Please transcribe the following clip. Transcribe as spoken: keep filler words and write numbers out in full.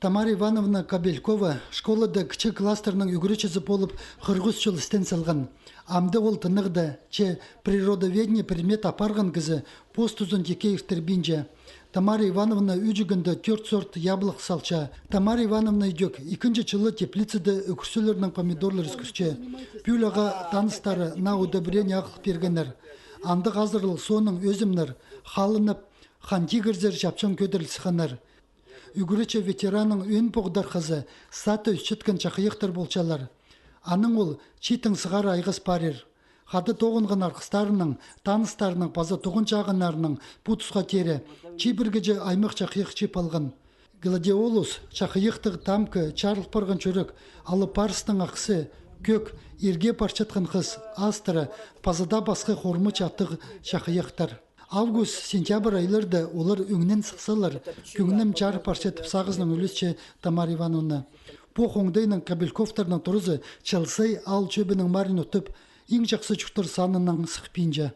Тамара Ивановна Кобелькова школада кічіг класстарның ӱгретчізі полып хырых ӱс чыл істен салған. Амды ол тынағда, че природоведение предмет апарған кізі пос тузын тикке иртірбинче. Тамара Ивановна ӱчӱгінде тӧрт сорт яблох салча. Тамара Ивановна идӧк ікінҷі чылы теплицада ӱгренҷілернең помидорлар ӧскірче. Пӱӱл ағаа таныстары наа удобрение ағыл пиргеннер. Андағ азырал соонаң ӧзімнер халынып, хан тигірзер чапчаң кӧдіріл сыхханнар. Ӱгретчі ветеранның ӧӧн поғдархазы садта ӧсчеткен чахайахтар полчалар. Анаң ол чииттең сығара айғас парир. Хада тоғынған арғыстарының, таныстарының паза туған чағыннарының пу тусха теере чибіргіҷе аймах чахайах чыып алған. Гладиолус, чахайахтығ тамка, чарыл парған чӱрек, алып парыстың ахсы, кӧк, ирге парчатхан хыс, астра, паза даа пасха хормачы аттығ чахайахтар. Август, сентябрь айларда олар ӧңнең сыхсалар, кӧңнім чарып парчатып сағызынаң ӱлесче Тамара Ивановна. Пу оңдайнаң Кобельковтарның туразы Чалсай аал чӧбінің марин утып, иң чахсы чурттар санынаң сыхпинча.